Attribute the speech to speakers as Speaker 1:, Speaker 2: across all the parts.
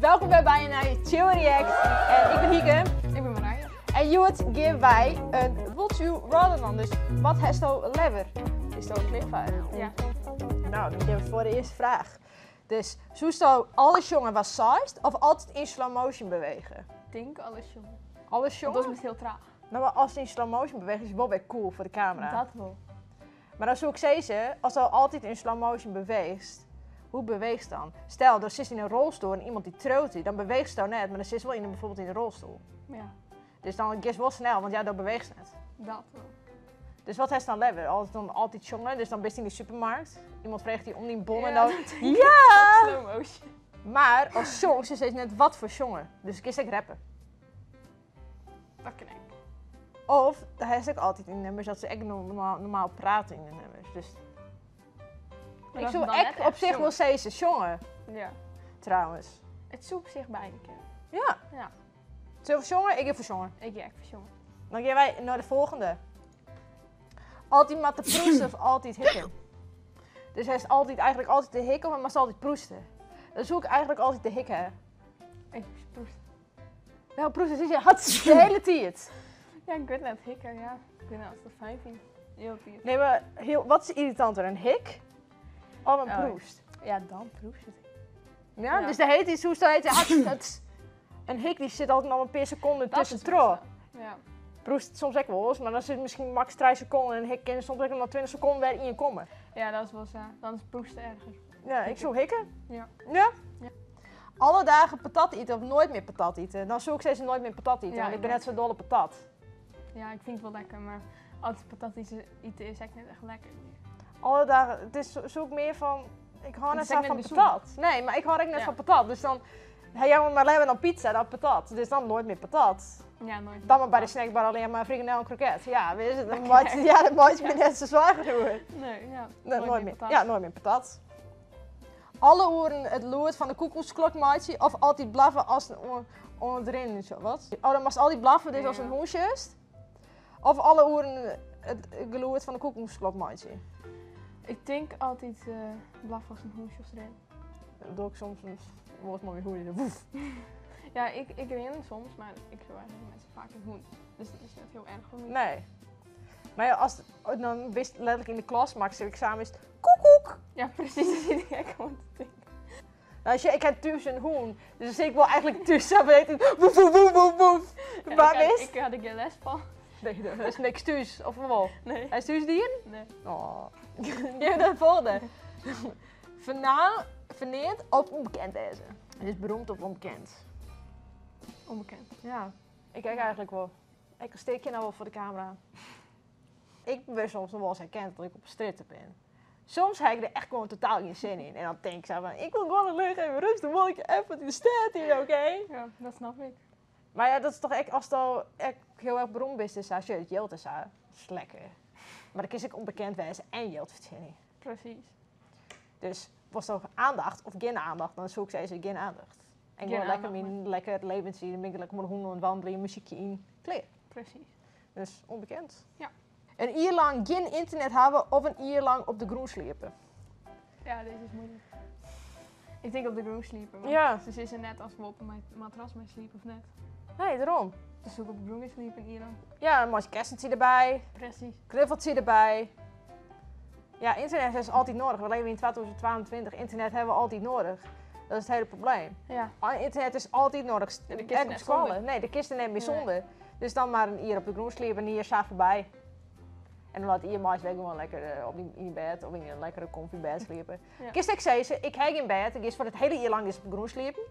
Speaker 1: Welkom wer by in nije Chill React. En ik bin Hieke.
Speaker 2: Ik bin Marije.
Speaker 1: En hjoed gean wy in Would You Rather dwaan. Dus wat hasto leaver? Is dat klear foar?
Speaker 2: Ja.
Speaker 1: Nou, dan gean we foar de earste fraach. Dus, soesto alles sjonge watst seist of altyd yn slow motion bewege?
Speaker 2: Ik tink alles sjonge.
Speaker 1: Alles
Speaker 2: Want dat
Speaker 1: sjonge?
Speaker 2: is hiel traach.
Speaker 1: Nou, mar ast yn slow motion beweegst is it wol wer cool foar de kamera.
Speaker 2: Dat wol.
Speaker 1: Mar dan soe ik sizze, asto altyd yn slow motion beweegst, hoe beweegst dan? Stel, do sitst yn in rolstoel en iemand dy triuwt dy, dan beweegsto net, mar dan sitst wol yn, bijvoorbeeld yn de rolstoel.
Speaker 2: Ja.
Speaker 1: Dus dan giest wol snel, want ja, do beweegst net.
Speaker 2: Dat wol.
Speaker 1: Dus wat hast dan leaver? Altyd, dan altyd sjonge, dus dan bist yn de supermarkt. Iemand freget dy om dyn bon en
Speaker 2: Ja,
Speaker 1: dan...
Speaker 2: dat denk ik.
Speaker 1: Ja!
Speaker 2: Slow motion.
Speaker 1: Mar as sjongst, is it net wat foar sjonge. Dus kinst ek rappe.
Speaker 2: Dat kin ek.
Speaker 1: Of, dan hast ek altyd yn nummers dat se ek normaal prate yn de nummers. Dus
Speaker 2: Maar
Speaker 1: ik
Speaker 2: dat
Speaker 1: soe
Speaker 2: is dan
Speaker 1: ek
Speaker 2: net
Speaker 1: op
Speaker 2: echt
Speaker 1: sich wol
Speaker 2: sjonge.
Speaker 1: sizze sjonge,
Speaker 2: Ja.
Speaker 1: trouwens.
Speaker 2: It soe op sich beide kinne.
Speaker 1: Ja.
Speaker 2: Ja.
Speaker 1: Zullen we sjonge? Ik gean foar sjonge.
Speaker 2: Ik gean ek foar sjonge.
Speaker 1: Dan gean wy nei de folgjende. Altyd moatte proeste of altyd hikken? Dus hast altyd, eigentlik altyd te hikken, mar moatst altyd proeste. Dan soe ik eigentlik altyd te hikken ha.
Speaker 2: Ik proest.
Speaker 1: Nou, proeste is je had de hiele tiid.
Speaker 2: Ja, ik wit net, hikken, ja. Ik wit net oft ik dat fijn fyn. Hiel tiid.
Speaker 1: Nee, mar hiel, wat is yrritanter, in hik of in
Speaker 2: Oh.
Speaker 1: proest?
Speaker 2: Ja, dan proest it.
Speaker 1: Ja,
Speaker 2: Ja.
Speaker 1: dus de heet iets, hoe heet het? Het, in hik dy sit altyd noch in pear sekonden
Speaker 2: Dat is
Speaker 1: tuskentroch.
Speaker 2: wel sa. Ja.
Speaker 1: Proest soms ek wolris, mar dan sit miskien maks 3 sekonden en in hik kin soms ek noch 20 sekonden wer yn komme.
Speaker 2: Ja, dat is wol sa. Dan is proesten erger.
Speaker 1: Ja, ik soe hikke.
Speaker 2: Ja.
Speaker 1: Ja?
Speaker 2: Ja.
Speaker 1: Alle dagen patat ite of noait mear patat ite? Dan soe ik sizze noait mear patat ite,
Speaker 2: Ja,
Speaker 1: want ik
Speaker 2: ik
Speaker 1: bin
Speaker 2: ek.
Speaker 1: net sa dol op patat.
Speaker 2: Ja, ik fyn it wol lekker, mar altyd patat ite is ek net echt lekker.
Speaker 1: Alle dagen, it is, soe ik mear fan, ik hâld
Speaker 2: Het
Speaker 1: net
Speaker 2: is
Speaker 1: sa
Speaker 2: ek net
Speaker 1: fan
Speaker 2: gezond.
Speaker 1: patat. Nee, mar ik hâld ek net
Speaker 2: Ja.
Speaker 1: fan patat, dus dan, ha jou mar leaver dan pizza dan patat. Dus dan noait mear patat.
Speaker 2: Ja, noait
Speaker 1: Dan mar by de
Speaker 2: patat.
Speaker 1: snackbar allinne mar frikandel en kroket. Ja, witst, dan
Speaker 2: Lekker.
Speaker 1: meitsje, ja, dan meitsje ik my net sa soargen oer.
Speaker 2: Nee, ja.
Speaker 1: Nee,
Speaker 2: Noait
Speaker 1: noait
Speaker 2: mear
Speaker 1: mear.
Speaker 2: patat.
Speaker 1: Ja, noait mear patat. Alle oeren it lûd fan de koekoeksklok meitsje of altyd blaffe as oan it rinnen is. Wat? Oh, dan moatst altyd blaffe, dus as in
Speaker 2: Ja.
Speaker 1: hûn sjochst. Of alle oeren it gelûd fan de koekoeksklok meitsje.
Speaker 2: Ik tink altyd blaffe as in hûn sjochst rinnen.
Speaker 1: Dat doch ik soms wolris mei myn hûn. Woef.
Speaker 2: Ja, ik rin soms, mar ik sjoch eigentlik net sa faak in hûn. Dus dat is net hiel erch foar my.
Speaker 1: Nee. Mar ja, ast, dan bist letterlik yn de klas, makkest eksamen, is it koekoek.
Speaker 2: Ja, presys, dêr sit ik ek oan te tinken.
Speaker 1: Nou, sjoch, ik ha thús in hûn, dus dan sit ik wol eigentlik thús sa weet ik, woef, woef, woef, woef, woef.
Speaker 2: Ja,
Speaker 1: Waar
Speaker 2: ik
Speaker 1: is?
Speaker 2: ik ha der gjin lêst fan.
Speaker 1: Nee, der is niks thús, of wol?
Speaker 2: Nee.
Speaker 1: Hast húsdieren?
Speaker 2: Nee.
Speaker 1: Oh. Gean de folgjende. Fernaam, ferneamd of ûnbekend wêze? Dus beroemd of ûnbekend?
Speaker 2: Ûnbekend.
Speaker 1: Ja, ik ek eigentlik wol. Ik steek je nou wol foar de kamera. Ik wurd soms noch wolris herkend dat ik op strjitte bin. Soms ha ik der echt gewoan totaal gjin sin yn. En dan tink ik sa fan, ik wol gewoan allinnich even rêstich wolkje even yn de stêd yn, oké?
Speaker 2: Ja, dat snap ik.
Speaker 1: Mar ja, dat is toch ek, asto ek hiel erch beroemd bist en sa, sjoch, it jild en sa, dat is lekker. Mar dan kinst ek ûnbekend wêze en jild fertsjinje.
Speaker 2: Presys.
Speaker 1: Dus wolsto aandacht of gjin aandacht, dan soe ik sizze gjin aandacht. En
Speaker 2: Gjin
Speaker 1: gewoan lekker
Speaker 2: aandacht,
Speaker 1: myn lekker leventsje, dan bin ik lekker mei de hûn oan it wandeljen, muzykje yn, klear.
Speaker 2: Presys.
Speaker 1: Dus ûnbekend.
Speaker 2: Ja.
Speaker 1: In jier lang gjin ynternet hawwe of in jier lang op de grûn sliepe?
Speaker 2: Ja, dizze is muoilik. Ik tink op de grûn sliepe, want
Speaker 1: Ja.
Speaker 2: se sizze net ast wol op in matras mei sliepe of net.
Speaker 1: Nee, dêrom.
Speaker 2: Dus soe ik op de grûn gean sliepe in jier lang.
Speaker 1: Ja, dan meist kessentsje derby,
Speaker 2: Presys.
Speaker 1: knuffeltsje derby. Ja, ynternet is altyd nedich. We leve yn 2022. Ynternet hawwe we altyd nedich. Dat is it hiele probleem.
Speaker 2: Ja.
Speaker 1: Ynternet is altyd nedich.
Speaker 2: Ja, de
Speaker 1: Ek
Speaker 2: kinst
Speaker 1: op
Speaker 2: net
Speaker 1: skoalle.
Speaker 2: sûnder.
Speaker 1: Nee, de kinst der net mear
Speaker 2: Nee.
Speaker 1: sûnder. Dus dan mar in jier op de grûn sliepe, in jier sa foarby. En dan it jier meist wer gewoan lekker op dyn, yn dyn bêd of yn in lekkere comfy bêd sliepe.
Speaker 2: Ja.
Speaker 1: Kinst ek sizze, ik ha gjin bêd, ik gean foar it hiele jier lang giest op de grûn sliepen.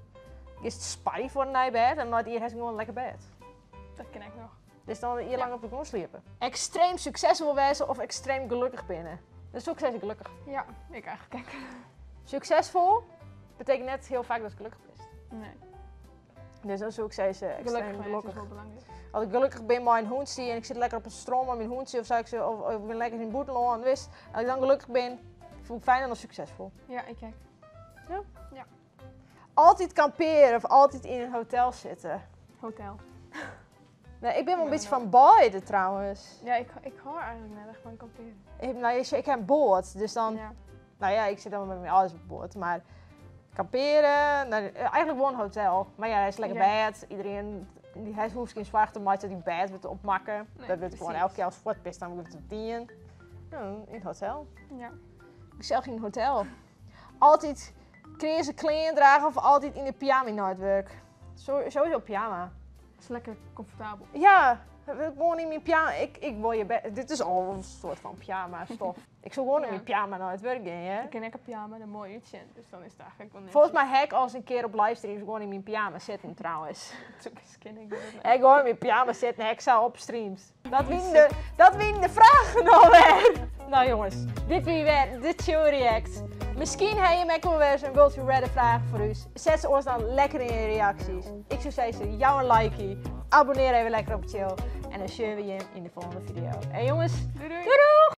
Speaker 1: Giest sparje foar in nij bêd en nei it jier hast gewoan in lekker bêd.
Speaker 2: Dat kin ek noch.
Speaker 1: Dus dan in jier
Speaker 2: Ja.
Speaker 1: lang op de grûn sliepe. Ekstreem suksesfol wêze of ekstreem gelokkich binne? Dan soe ik sizze gelokkich.
Speaker 2: Ja, ik eigentlik ek.
Speaker 1: Suksesfol betekent net hiel faak datst gelokkich bist.
Speaker 2: Nee.
Speaker 1: Dus dan soe ik sizze ekstreem
Speaker 2: Gelokkich wêze is
Speaker 1: gelokkich.
Speaker 2: wol belangryk.
Speaker 1: As ik gelokkich bin mei in hûntsje en ik sit lekker op it strân mei myn hûntsje of sa, ik of, of ik bin lekker yn it bûtenlân, witst, as ik dan gelokkich bin, fiel ik fijner dan suksesfol.
Speaker 2: Ja, ik ek.
Speaker 1: Ja?
Speaker 2: Ja.
Speaker 1: Altyd kampeare of altyd yn in hotel sitte?
Speaker 2: Hotel.
Speaker 1: Nee, ik bin wol in
Speaker 2: Nee,
Speaker 1: bytsje
Speaker 2: no.
Speaker 1: fan beide trouwens.
Speaker 2: Ja, ik hâld eigentlik net echt fan kampearen.
Speaker 1: Ik, nou, ik, ik ha in boat, dus dan,
Speaker 2: Ja.
Speaker 1: nou ja, ik sit dan mei myn âlders op boat, mar Kamperen, nei, eigenlijk gewoon een hotel. Maar ja, hij is lekker bêd. Iedereen die hij hoeft geen zorgen te maken dat die bêd wordt opmakken.
Speaker 2: Nee,
Speaker 1: dat wordt gewoon elke keer als voortpist, dan wordt het tien. Nou, in het hotel. Gezellig in het hotel. Altijd krezen kleren dragen of altijd in de pyjama naar het werk. Sowieso pyjama.
Speaker 2: Is lekker comfortabel.
Speaker 1: Ja, gewoon in mijn pyjama. Ik wil je dit is al een soort van pyjama stof. Ik zou gewoon in mijn pyjama naar het werk gaan, hè?
Speaker 2: Ik ken een pyjama, een mooi uitje, dus dan is het eigenlijk wel netjes.
Speaker 1: Volgens mij heb ik al eens een keer op livestreams gewoon in mijn pyjama zitten trouwens.
Speaker 2: Dat is ook eens kind, ik doe dat
Speaker 1: Ik gewoon in mijn pyjama zitten en ik zou op streams. Dat wien de vragen alweer. Nou jongens, dit wie weer de Chill React. Misschien heb je mij wel weer eens een Would You Rather vraag voor u. Zet ze ons dan lekker in je reacties. Ik zou zeggen, jou een likeie. Abonneer even lekker op Chill. En dan zien we je in de volgende video. En jongens,
Speaker 2: Doei doei!
Speaker 1: doei doeg!